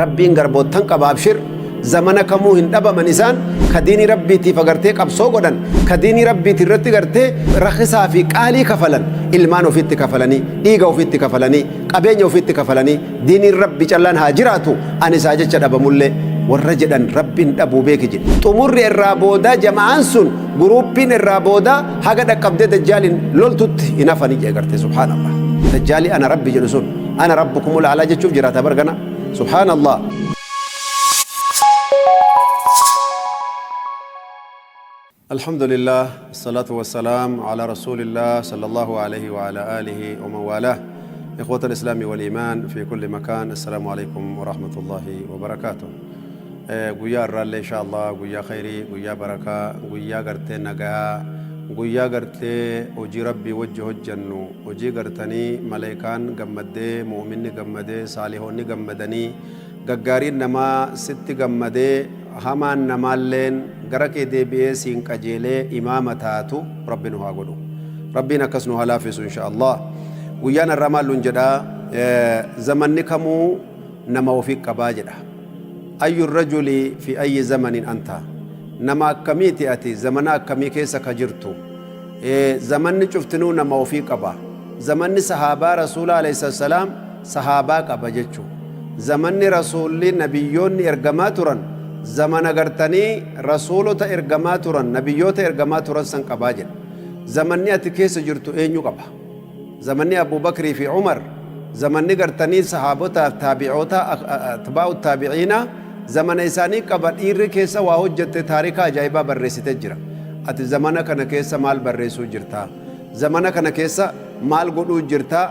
Rabbiin garboottan qaba, abshir. Zamana kamuu hin dhabaman isaan ka diinii Rabbiitiif agartee qabsoo godhan, ka diinii Rabbiiti irratti gartee rakisaa fi qaalii kafalan, ilmaan ofiitti kafalanii, dhiiga ofiitti kafalanii, qabeenya ofiitti kafalanii, diiniin Rabbi callaan haa jiraatu, ani isaa jecha dhabamullee warra jedhan Rabbiin dhabuu beeki jedhe. Xumurri irraa boodaa jama'aan sun, guruuppiin irraa boodaa haga dhaqqabdee Dajjaaliin loltutti hin hafani jedhe gartee. Subhaanallah. Dajjaalii ana Rabbi jedhu sun ana rabbukumul a'laa jechuuf jiraata bar gana. Subhaanallah. الحمد لله، الصلاة والسلام على رسول الله صلى الله عليه وعلى آله ومن والاه. إخوة الإسلام والإيمان في كل مكان، السلام عليكم ورحمة الله وبركاته. Guyyaa irraallee insha Allah guyyaa khayrii, guyyaa barakaa, guyyaa gartee nagaa, guyyaa gartee hojii Rabbii wajji hojjannu, hojii gartanii maleekaan gammaddee, mu'minni gammadee, saalihoonni gammadanii, gaggaariin namaa sitti gammadee, hamaan namaalleen gara kee deebi'ee siin qajeelee imaama taatu Rabbi nu haa godhu. Rabbiin akkas nu haa laaffisu insha Allah. Guyyaan har'aa maal nun jedha? Zamanni kamuu nama ofii qabaa jedha. Ayyu rajuli fi ayyi zamanin anta? Nama akkamiiti ati? Zamana akkamii keessa ka jirtu? Zamanni cuftinuu nama ofii qaba. Zamanni sahaabaa Rasuula alayhi salaam sahaabaa qaba jechu. Zamanni Rasuulli, nabiyyoonni ergamaa turan, zamana gartanii rasuulota ergamaa turan, nabiyyoota ergamaa turan san qabaa jedha. Zamanni ati keessa jirtu eenyu qaba? Zamanni Abu Bakrii fi Umar, zamanni gartanii sahaabotaaf taabi'oota, atbaa'u taabi'iina, zamana isaanii qaba. Dhiirri keessa waa hojjette taarika ajaa'ibaa barreessite jira. Ati zamana kana keessa maal barreessuu jirta? Zamana kana keessa maal godhuu jirta?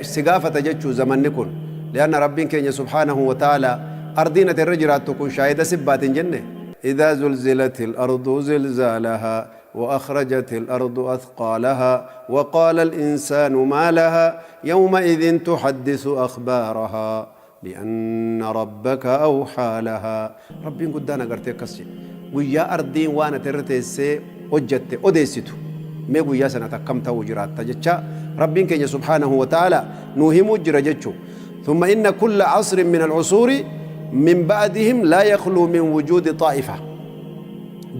Si gaafata jechuu zamanni kun. Li'anna Rabbiin keenya subhaanahu wa ta'ala ardiin ati irra jiraattu kun shaahida si baati hin jenne? Idaa zulzilatil ardu zilzaalahaa وأخرجت الأرض أثقالها وقال الإنسان ما لها يومئذ تحدث أخبارها بأن ربك أوحى لها. Rabbiin guddaan agartee akkas jedhe. Guyyaa ardiin waan ati irra teessee hojjatte odeessitu, mee guyyaa sana ati akkam ta'uu jiraatta jechaa Rabbiin keenya subhaanahu wa ta'ala nuu himuu jira jechuu. ثم إن كل عصر من العصور من بعدهم لا يخلو من وجود طائفة.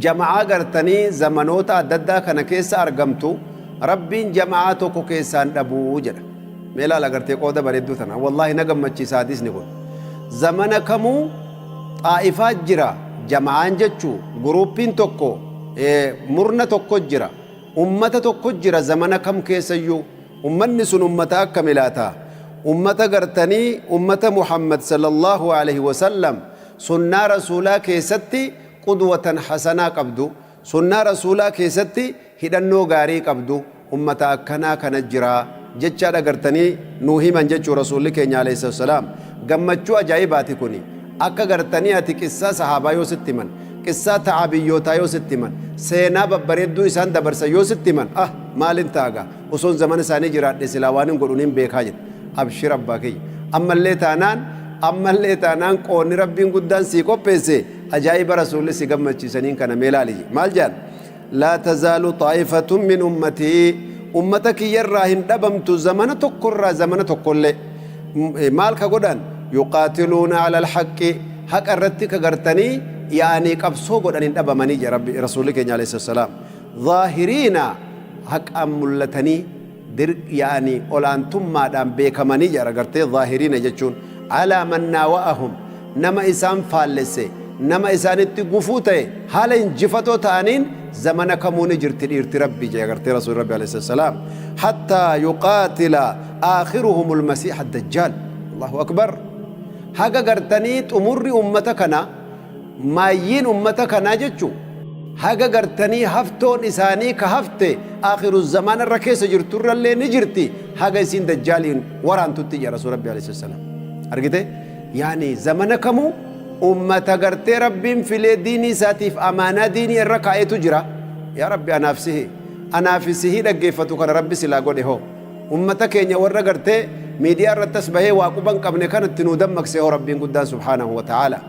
Jama'aa gartanii zamanoota adda addaa kana keessa argamtu Rabbiin jama'aa tokko keessaa hin dhabu jedha. Mee laala gartee qooda bareedduu tana. Wallaahi na gammachiisa hadiisni kun. Zamana kamuu xaa'ifaa jira, jama'aan jechuu guruuppiin tokko, murna tokko jira. Ummata tokko jira zamana kam keessayyuu. Ummanni sun ummata akkami laata? Ummata gartanii ummata Muhammad sallallahu alaihi wasallam sunnaa rasuulaa keessatti qudwatan hasanaa qabdu, sunnaa rasuulaa keessatti hidhannoo gaarii qabdu, ummata akkanaa kana jira jechaadha gartanii nuu himan jechuu rasuulli keenya alayhi salaam. Gammachuu ajaa'ibaati kuni. Akka gartanii ati qissaa sahaabaa yoo sitti himan, qissaa ta'abiyyootaa yoo sitti himan, seenaa babbareedduu isaan dabarsan yoo sitti himan, ah, maalin ta'agaa osoon zamana isaanii jiraadhe silaa waan hin godhu nin beekaa jedha. Abshir abbaa kiyya, ammallee taanaan, ammallee taanaan qoonni Rabbiin guddaan sii qopheesse ajaa'iba rasuulli si gammachiisaniin kana mee laali. Maal jedhan? Laa tazaalu xaa'ifatun min ummatii, ummata kiyyarraa hin dhabamtu zamana tokkorraa zamana tokkollee. Maal ka godhan? Yuqaatiluuna ala alhaqqi, haqa irratti ka gartanii yaa'anii qabsoo godhan hin dhabamanii jedha Rabbi rasuulli keenya alayhi salaam. Zaahiriina, haqaan mul'atanii, yaani ol'aantummaadhaan beekamanii jedha gartee. Zaahiriina jechuun alaa man naawa'ahum, nama isaan faallesse, nama isaanitti gufuu ta'e haala injifatoo ta'aniin zamana kamuu ni jirti dhiirti Rabbi jedha gartee rasuulli Rabbi alayhi salaam, hattaa yuqaatila aakhiruhumul masiiha dajjaal. Allahu akbar! Haga gartanii xumurri ummata kana, maayyiin ummata kanaa jechu, haga gartanii haftoon isaanii ka hafte aakhiru zamaana irra keessa jirtu irrallee ni jirti, haga isiin dajjaaliin waraantutti jedha rasuul Rabbi alayhi salaam. Argite, yaani zamana kamuu ummata gartee Rabbiin filee diinii isaatiif amaanaa diinii irra kaa'etu jira. Yaa Rabbi, anaaf sihi, anaaf sihii dhaggeeffatu kana Rabbi silaa godhe hoo, ummata keenya warra gartee miidiyaa irratti as bahee waa quban qabne kanatti nuu dammaqse hoo Rabbiin guddaan subhaanahu wa ta'ala.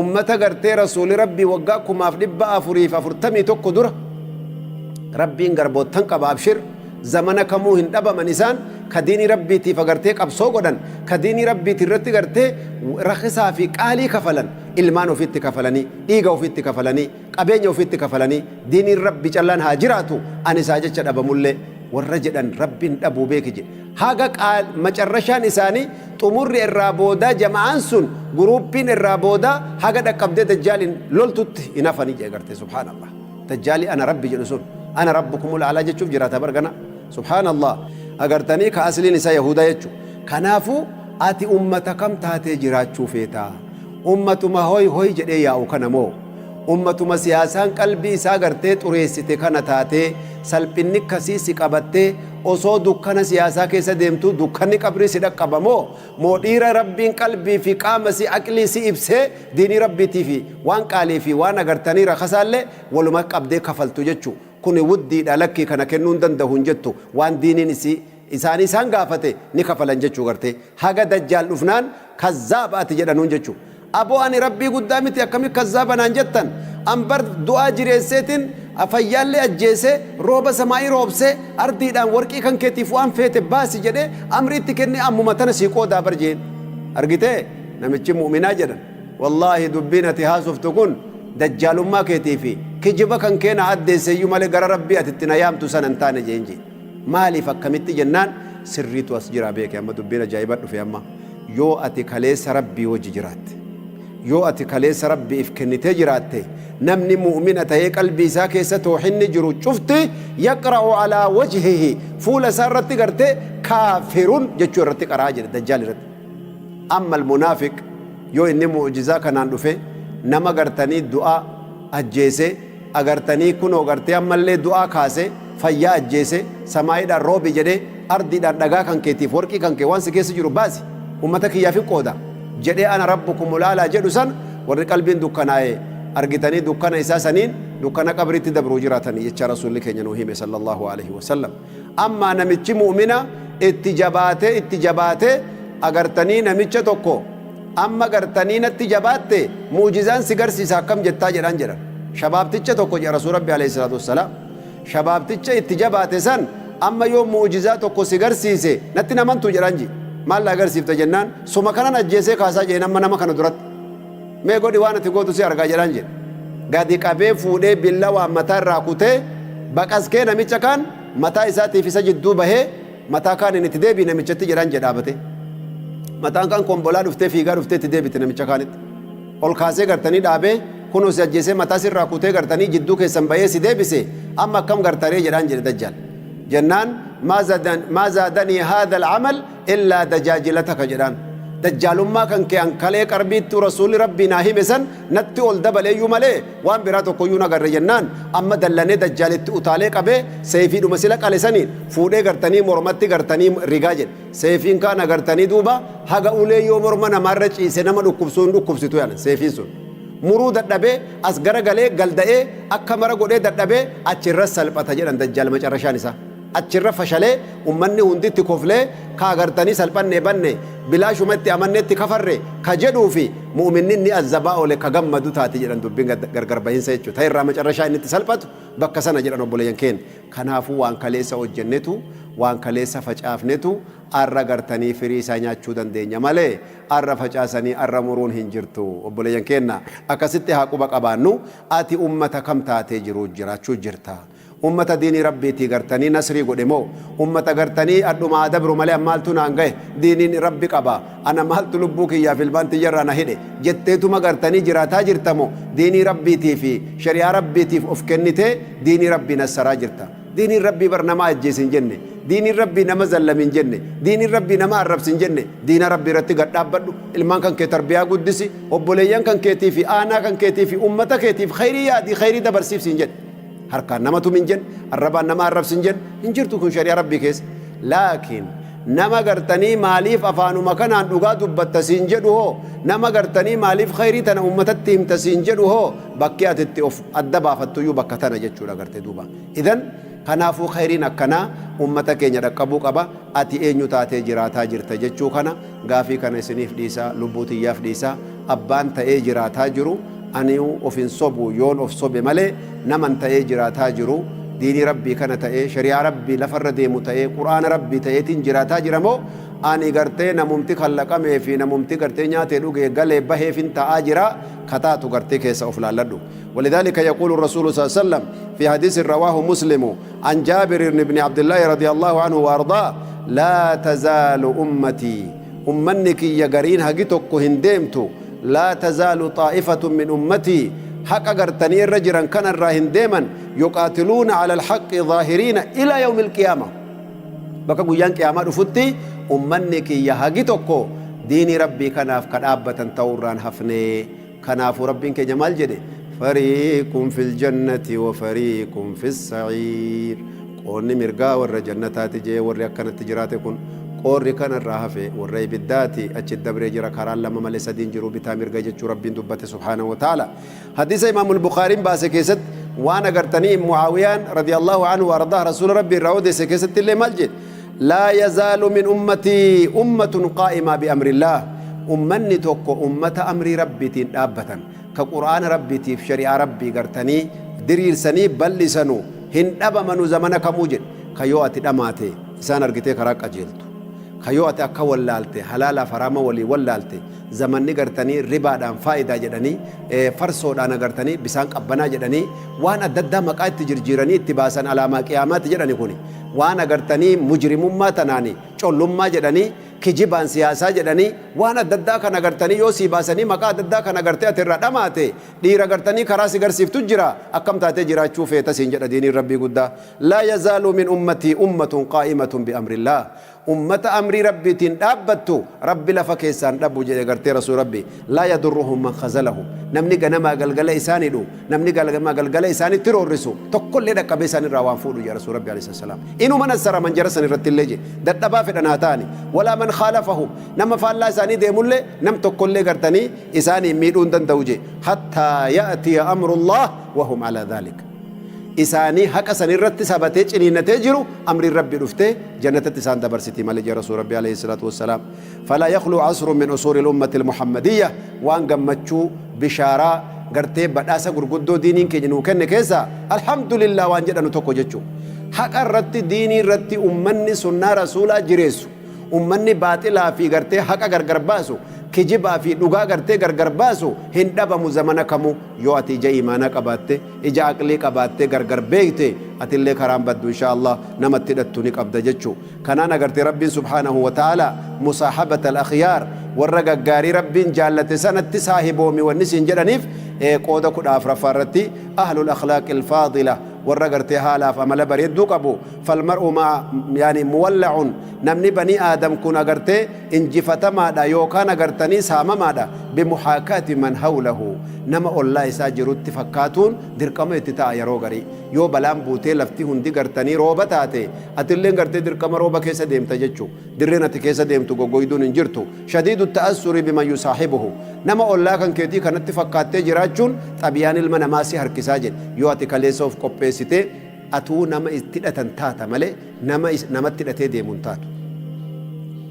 Ummata gartee rasuuli Rabbii waggaa 1441 dura Rabbiin garboottan qaba, abshir. Zamana kamuu hin dhabaman isaan ka diinii Rabbiitiif agartee qabsoo godhan, ka diinii Rabbiiti irratti gartee rakisaa fi qaalii kafalan, ilmaan ofiitti kafalanii, dhiiga ofiitti kafalanii, qabeenya ofiitti kafalanii, diiniin Rabbi callaan haa jiraatu, ani isaa jecha dhabamullee warra jedhan Rabbiin dhabuu beeki jedhe. Haga qaal macarrashaan isaanii xumurri irraa boodaa jama'aan sun guruuppiin irraa boodaa haga dhaqqabdee dajjaaliin loltutti hin hafanii jedhe gartee subhaanallah. Dajjaalii ana Rabbi jedhu sun ana rabbukumul a'laa jechuuf jiraata bar gana. Subhaanallah. Agartanii ka asliin isaa Yahudaa jechu. Kanaafuu ati ummata kam taatee jiraachuu feeta? Ummatuma hoy hoy jedhee yaa'u kana moo? Ummatuma siyaasaan qalbii isaa gartee xureessite kana taatee salphinni akkasii si qabattee osoo dukkana siyaasaa keessa deemtuu dukkanni qabrii si dhaqqaba moo? Moo dhiira Rabbiin qalbii fi qaama si aqlii si ibsee diinii Rabbiitii fi waan qaalii fi waan agartanii rakasaallee waluma qabdee kafaltu jechu kuni wuddiidha lakkii kana kennuu hin dandahu hin jettu waan diiniin isii isaanii isaan gaafate ni kafalan jechuu gartee haga dajjaal dhufnaan kazzaaba ati jedhanuun jechuu aboo ani Rabbii guddaa miti akkami kazzaaba naan jettan an bar du'aa jireesseetiin fayyaallee ajjeesee rooba samaa'ii roobsee ardiidhaan warqii kan keetiif waan feete baasi jedhee amrii itti kennee ammuma tana sii qoodaa bar jeen argitee namichi mu'minaa jedhan wallaahi dubbiin ati haasoftu kun dajjaalummaa keetii fi kijiba kan kee na addeesseyyuu malee gara Rabbii ati itti na yaamtu sana hin taane jeen jee maaliif akkamitti jennaan sirriitu as jira beeke amma dubbiin ajaa'iba dhufe amma yoo ati kaleessa Rabbii wajji jiraatte yoo ati kaleessa Rabbiif kennitee jiraatte namni mu'mina ta'ee qalbii isaa keessa toohinni jiru cufti yaqra'u alaa wajhihi fuula isaa irratti gartee kaafirun jechuu irratti qara'aa jedhe dajjaal irratti. Amma almunaafiq yoo inni mu'jizaa kanaan dhufe nama gartanii du'aa ajjeese agartanii kunoo gartee ammallee du'aa kaase fayyaa ajjeese samaa'iidhaan roobi jedhee ardiidhaan dhagaa kan keetiif warqii kan kee waan si keessa jiru baasi ummata kiyyaafin qooda jedhee ana rabbukumul a'laa jedhu san warri qalbiin dukkanaa'e argitanii dukkana isaa saniin dukkana qabriitti dabruu jiraatanii jecha rasuulli keenya nuu hime sallallahu alaihi wasallam. Ammaa namichi mu'mina itti jabaatee itti jabaatee agartanii namicha tokko amma gartanii natti jabaatte mu'jizaan si garsiisa akkam jettaa jedhaan jedhan. Shabaabticha tokko jedha rasuul rabbi alayhi salaatu wassalaam. Shabaabticha itti jabaate san amma yoo mu'jizaa tokko si garsiise natti hin amantuu jedhaan ji. Maal na agarsiifta jennaan suma kanan ajjeesee kaasaa jeen amma nama kana duratti. Mee godhi waan ati gootu si argaa jedhaan jedhe. Gadi qabee fuudhee billawaan mataa irraa kutee baqaskee namicha kaan mataa isaatiif isa jidduu bahee mataa kaaniin itti deebi'i namichatti jedhaan jedhe dhaabatee. Mataan kaan kombolaa dhuftee fiigaa dhuftee itti deebite namicha kaanitti. Ol kaasee gartanii dhaabee kunoo si ajjeesee mataa sirraa kutee gartanii jidduu keessan bahee si deebise amma akkam gartaree jedhaan jedhe dajjaal. Jennaan maa zaadanii haadha al-amal illaa dajaajilataka jedhaan. Dajjaalummaa kan kee an kalee qarbiittuu rasuulli Rabbii naa hime san natti ol dabaleeyyuu malee waan biraa tokkoyyuu hin agarre jennaan amma dallanee dajjaal itti utaalee qabee seeyfiidhuma sila qale saniin fuudhee gartanii mormatti gartanii rigaa jedhe. Seeyfiin kaan agartanii duuba haga ulee yoo morma namaarra ciise nama dhukkubsuu hin dhukkubsitu jedhan seeyfiin sun. Muruu dadhabee as garagalee galda'ee akka mara godhee dadhabee achirra salphata jedhan dajjaal macarrashaan isaa. Achirra fashalee ummanni hundi itti koflee ka agartanii salphannee banne bilaashuma itti amannee itti kafarre ka jedhuu fi mu'minni inni azzabaa oole ka gammadu taati jedhan dubbiin gargar bahinsa jechuudha. Ta irraa macarrashaa inni itti salphatu bakka sana jedhan obboleeyyan keenya. Kanaafuu waan kaleessa hojjennetu waan kaleessa facaafnetu arra gartanii firii isaa nyaachuu dandeenya malee arra facaasanii arra muruun hin jirtu. Obboleeyyan keenya akkasitti haa quba qabaannu ati ummata kam taatee jiruu jiraachuu jirta? Ummata diinii Rabbiitii gartanii nasrii godhe moo? Ummata gartanii adhuma haa dabru malee an maaltu naan gahe? Diiniin Rabbi qaba. Ana maaltu lubbuu kiyyaaf ilmaan tiyyarraa na hidhe? Jetteetuma gartanii jiraataa jirta moo? Diinii Rabbiitii fi shari'aa Rabbiitiif of kennitee diinii Rabbii nassaraa jirta? Diiniin Rabbii bar nama ajjeesi hin jenne. Diiniin Rabbii nama zallami hin jenne. Diiniin Rabbii nama arrabsi hin jenne. Diina Rabbii irratti gad dhaabbadhu. Ilmaan kan kee tarbiyaa guddisi. Obboleeyyan kan keetii fi aanaa kan keetii fi ummata keetiif khayrii yaadii khayrii dabarsiif siin jedhe. Harkaan nama tumi hin jenne, arrabaan nama arrabsi hin jenne, hin jirtu kun shari'aa Rabbii keessa. Laakiin nama gartanii maaliif afaanuma kanaan dhugaa dubbatta siin jedhu hoo, nama gartanii maaliif khayrii tana ummatatti himta siin jedhu hoo, bakki ati itti of adda baafattuyyuu bakka tana jechuudha garte duuba. Idan kanaafuu khayriin akkanaa ummata keenya dhaqqabuu qaba. Ati eenyu taatee jiraataa jirta jechuu kana gaafii kana isiniif dhiisa, lubbuu tiyyaaf dhiisa. Abbaan ta'ee jiraataa jiru aniyu of hin sobu yoon of sobe malee naman ta'ee jiraataa jiru Diinii Rabbii kana ta'ee, shari'aa Rabbii lafarra deemu ta'ee, Qur'aana Rabbii ta'eetiin jiraataa jira moo ani gartee namumti kallaqamee fi namumti gartee nyaatee dhugee galee baheefin ta'aa jira ka taatu gartee keessa of laalladhu. ولذلك يقول الرسول صلى الله عليه وسلم في حديث رواه مسلم عن جابر بن عبد الله رضي الله عنه وأرضاه: لا تزال أمتي، ummanni kiyya gariin hagi tokko hin deemtu، لا تزال طائفة من أمتي، haqa gartanii irra jiran kanarraa hin deeman، يقاتلون على الحق ظاهرين إلى يوم القيامة. Bakka guyyaan qiyaamaa dhufutti ummanni kiyya hagi tokko diinii Rabbii kanaaf ka dhaabbatan ta'urraan hafnee. Kanaafuu Rabbiin keenya maal jedhe? فريق في الجنة وفريق في السعير. Qoonni mirgaa warra jannataati jee. Warri akkanatti jiraate kun, qoorri kanarraa hafe warra ibiddaati. Achi dabree jira. Karaan lama malee sadiin jiru, bitaa mirga jechuu Rabbiin dubbate سبحانه وتعالى. Hadiisa Imaamul Bukaariin baase keessatti waan agartanii Mucaawiyaan رضي الله عنه وأرضاه rasuula Rabbii irraa odeesse keessatti illee maal jedhe? لا يزال من أمتي أمة قائمة بأمر الله. Ummanni tokko ummata amrii Rabbiitiin dhaabbatan, ka Qur'aana Rabbiitiif shari'aa Rabbii gartanii diriirsanii bal'isanu hin dhabamanu zamana kamuu jedhe. Ka yoo ati dhamaate isaan argitee karaa qajeeltu, ka yoo ati akka wallaalte halaalaaf haraama walii wallaalte, zamanni gartanii ribaadhaan faayidaa jedhanii, farsoodhaan agartanii bisaan qabbanaa jedhanii, waan adda addaa maqaa itti jirjiiranii itti baasan, alaamaa qiyaamaatti jedhani kuni, waan agartanii mujrimummaa tanaani collummaa jedhanii, kijibaan siyaasaa jedhanii, waan adda addaa kan agartanii yoo sii baasanii maqaa adda addaa kan agartee ati irraa dhamaate, dhiira gartanii karaa si garsiiftu jira. Akkam taatee jiraachuu feeta siin jedha diiniin Rabbii guddaa. لا يزال من أمتي أمة قائمة بأمر الله. Ummata amrii Rabbiitiin dhaabbattu Rabbi lafa keessaan dhabu jedhe gartee rasuul Rabbi. لا يضرهم من خذلهم. Namni ganamaa galgala isaan hidhu, namni ganamaa galgala isaanitti roorrisu tokkollee dhaqqabee isaan irraa waan fuudhu jedha rasuul Rabbi عليه السلام. Inuma nassaraman jara san irratti illee jedhe, dadhabaa fedhan haa ta'ani. ولا من خالفهم. Nama faallaa isaanii deemullee nam tokkollee gartanii isaanii miidhuu hin danda'u jedhe. حتى يأتي أمر الله وهم على ذلك. Isaanii haqa san irratti sabatee ciniinnatee jiru, amriin Rabbi dhuftee jannatatti isaan dabarsiti malee jee rasuul Rabbi عليه الصلاة والسلام. فلا يخلو عصر من عصور الأمة المحمدية. Waan gammachuu, bishaaraa gartee badhaasa gurguddoo diiniin keenya nuu kenne keessa الحمد لله waan jedhanu tokko jechuu, haqa irratti, diinii irratti ummanni sunnaa rasuulaa jireessu, ummanni baaxilaa fi gartee haqa gargar baasu, kijibaa fi dhugaa gartee gargar baasu hin dhabamu zamana kamuu. Yoo ati ija imaanaa qabaatte, ija aqlii qabaatte, gargar beekte, atillee karaan baddu إن شاء الله namatti hidhattu ni qabda jechuu. Kanaan agartee Rabbiin سبحانه وتعالى مصاحبة الأخيار, warra gaggaarii Rabbiin jaallate sanatti saahiboomi wanni siin jedhaniif. Qooda 14ffaa irratti أهل الأخلاق الفاضلة, warra gartee haalaaf amala bareedduu qabu. فالمرء مع يعني مولع. Namni banii Aadam kun agartee injifatamaadha yookaan agartanii saamamaadha. بمحاكاة من حوله. Nama ollaa isaa jirutti fakkaatuun dirqama itti ta'a. Yeroo garii yoo balaan buutee lafti hundi gartanii rooba taate, atilleen gartee dirqama rooba keessa deemta jechuu. Dirreen ati keessa deemtu goggoyduun hin jirtu. شديد التأثر بمن يصاحبه. Nama ollaa kan keetii kanatti fakkaattee jiraachuun xabiyaan ilma namaa si harkisaa jedhe. Yoo ati kaleessa of qopheessite, atuu nama itti hidhatan taata malee nama namatti hidhatee deemuun taatu.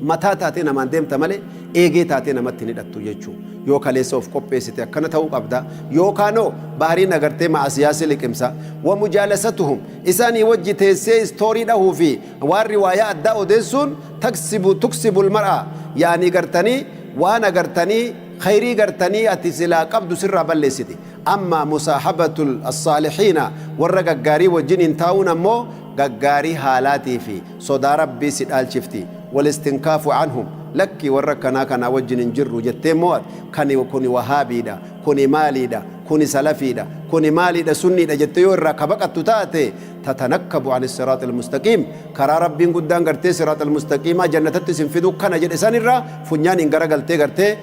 Mataa taatee namaan deemta malee eegee taatee namatti hin hidhattu jechuu. Yoo kaleessa of qopheessite akkana ta'uu qabda. Yookaanoo bahariin agartee ma'asiyaa si liqimsa. ومجالستهم. Isaanii wajji teessee istoorii dhahuu fi waan riwaayaa addaa odeessuun تكسب المرء yaanii gartanii waan agartanii khayrii gartanii ati silaa qabdu sirraa balleessiti. أما مصاحبة الصالحين, warra gaggaarii wajjin taa'uun ammoo gaggaarii haalaatii fi sodaa Rabbii si dhaalchifti. والاستنكاف عنهم. Lakki, warra kanaa kanaa wajjin hin jirru jettee mo'at. Kani kuni wahaabiidha, kuni maaliidha, kuni salafiidha, kuni maaliidha, sunniidha jettee yoo irraa kabaqattu taate, تتنكب عن الصراط المستقيم. Karaa Rabbiin guddaan gartee صراط المستقيم jannatatti isin fidu kana jedhe san irraa funyaan hin garagaltee gartee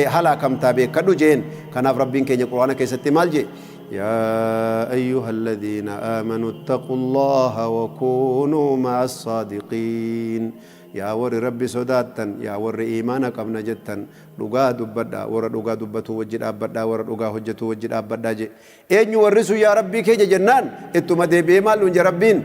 halaakamtaa beekadhu jeen. Kanaaf Rabbiin keenya Quraana keessatti maal jee? يا أيها الذين آمنوا اتقوا الله وكونوا مع الصادقين. Yaa warri Rabbi sodaattan, yaa warri iimaana qabna jettan, dhugaa dubbadha, warra dhugaa dubbatu wajji dhaabbadha, warra dhugaa hojjetu wajji dhaabbadha je. Eenyu warri sun, yaa Rabbii keenya jennaan, ittuma deebi'ee maal nuun je Rabbiin?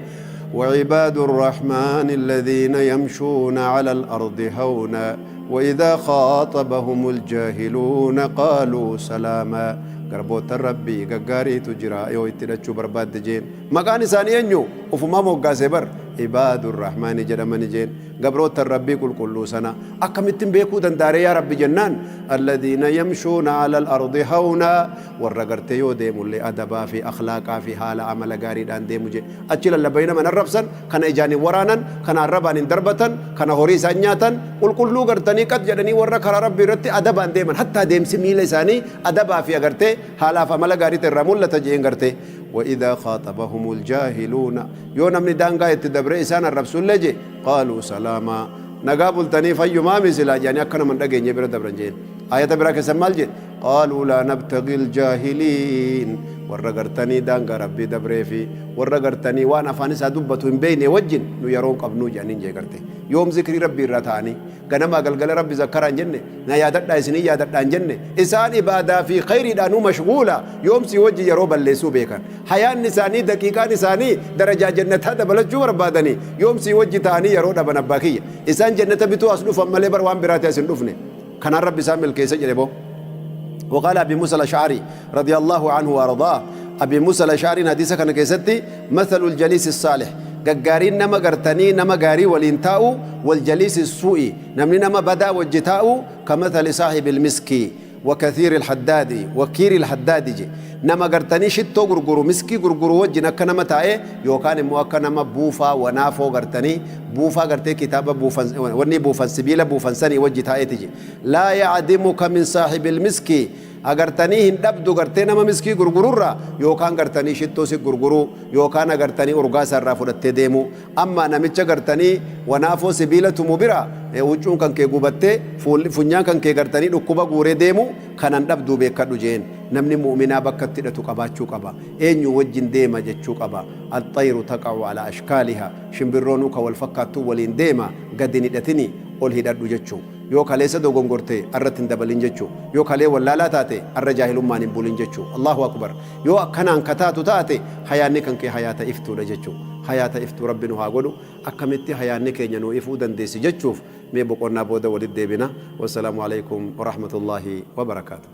وعباد الرحمن الذين يمشون على الأرض هونا وإذا خاطبهم الجاهلون قالوا سلاما. Garboota Rabbii gaggaariitu jira yoo itti hidhachuu barbaadde jeen. Maqaan isaanii eenyu? Ufumaa moggaasee bar. Ibaadur Rahmaani jedhamani jeen. Gabroota Rabbii qulqulluu sana akkamittiin beekuu danda'are yaa Rabbi jennaan, alladhiina yamshuuna ala al-ardi hawnaa, warra gartee yoo deemullee adabaa fi akhlaaqaa fi haala amala gaariidhaan deemu jee. Achi lallabanii nama hin arrabsan, kana ijaan hin waraanan, kana arrabaan hin darbatan, kana horii isaan nyaatan, qulqulluu gartanii qad jedhanii warra karaa Rabbii irratti adabaan deeman. Hattaa deemsi miila isaanii adabaa fi agartee haalaaf amala gaarii ta'e irraa mul'ata jeen gartee. وإذا خاطبهم الجاهلون yoo namni daangaa itti dabree isaan arrabsullee je, قالوا سلاما, nagaa bultanii fayyumaa misilaa jedhanii akka nama hin dhageenye bira dabran jeen. Ayata biraa keessan maal jedhe? قالوا لا نبتغي الجاهلين. Warra gartanii daangaa Rabbii dabree fi warra gartanii waan afaan isaa dubbatu hin beekne wajjin nu yeroo hin qabnuu jedhaniin jee garte. Yoom zikrii Rabbii irraa ta'anii ganamaa galgala Rabbi zakkaraa hin jenne, na yaadadhaa isinii yaadadhaa hin jenne. Isaan ibaadaa fi khayriidhaanuu mashguula, yoomsii wajji yeroo balleessuu beekan. Hayaanni isaanii, daqiiqaan isaanii darajaa jannataa dabalachuu barbaadanii yoomsii wajji ta'anii yeroo dhaban. Abbaa kiyya, isaan jannata bituu as dhufan malee bar waan biraati as hin dhufne. Kanaan Rabbi isaan milkeessa jedhe boo. وقال أبي موسى الأشعري رضي الله عنه وأرضاه، أبي موسى الأشعري حديث كان كيستي، مثل الجليس الصالح، gaggariin nama gartanii nama gaarii waliin taa'u، والجليس السوء، namni nama badaa wajji taa'u، كمثل صاحب المسك وكثير الحداد وكير الحداد je. Nama gartanii shittoo gurguru, miskii gurguru wajjin akka nama taa'e yookaan immoo akka nama buufaa wanaafoo gartanii buufaa gartee kitaaba buufan, wanni buufan, sibiila buufan sanii wajji taa'eeti je. لا يعدمك من صاحب المسك, agartanii hin dhabdu gartee nama miskii gurgururra yookaan gartanii shittoo si gurguruu yookaan agartanii urgaa isaarraa fudhattee deemu. Amma namicha gartanii wanaafoo sibiila tumu bira huccuun kan kee gubattee, funyaan kan kee gartanii dhukkuba guuree deemu kanan dhabduu beekadhu jeen. Namni mu'minaa bakka itti hidhatu qabaachuu qaba, eenyu wajjin deema jechuu qaba. الطير تقع على أشكالها, shimbirroonuu ka wal fakkaattuu waliin deema. Gadi hin hidhatini, ol hidhadhu jechuu. Yoo kaleessa dogongorte arratti hin dabalin jechuu. Yoo kalee wallaalaa taate arra jaahilummaan hin bulin jechuu. Allahu akbar! Yoo akkanaan kataatu taate hayaanni kan kee hayaata iftuudha jechuu. Hayaata iftuu Rabbi nu haa godhu. Akkamitti hayaanni keenya nu ifuu dandeessi jechuuf mee boqonnaa booda walitti deebina. Wassalaamu alaikum warahmatullaahi wabarakaatu.